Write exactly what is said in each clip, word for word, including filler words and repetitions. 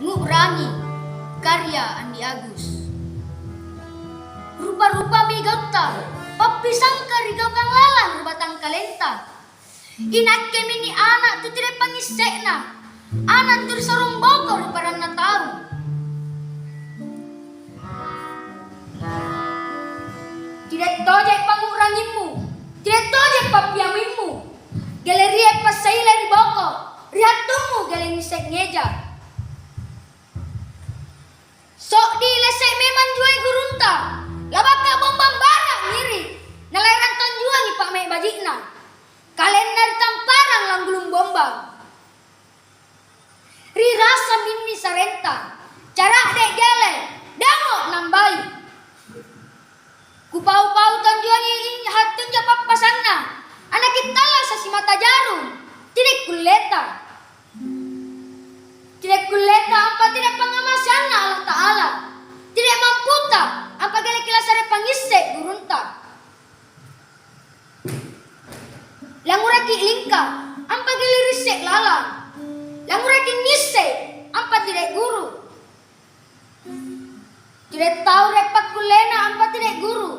Ngu'rangi karya Andi Agus. Rupa-rupami gautta, pappisangka ri gaukang lalang ri batangkalenta. Inakke minni ana' tu tire pangngisse'na, ana' tu ri sorong boko ri paranna tau. Tire tojeng pangngu'rangimmu, tire tojeng pappiamimmu. Galerie passaile ri boko, ri hattummu gale ngissengngeja. So'di lesse' memang juai gurunta, labakka bombang bara' ngiri', nalaerang tonjuangi pa'mai' baji'na. Kalenna ri tamparang langgulung bombang. Ri rasa minni sarenta, cara'de' gele, dango' nambai. Kupau-pau tonjuangi hattunja pappasanna, ana' kittallasa' simata jarung, tine kulleta. Tine kulleta ampa tine pangngamaseanna Allata'ala. Tine mamputa ampa gele' kilasare pangngisse' gurunta. Langnguraki' lingka, ampa gele' risse' lalang. Langnguraki' ngisse', ampa tine guru. Tine tau rie pakkullena, ampa tine guru.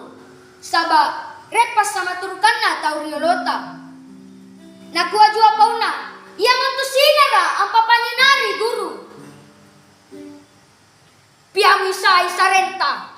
Saba' rie passamaturukanna tau riolota. Nakua jua pauna, iamontu sinara', ampa panynari guru. Piamuisai sarenta,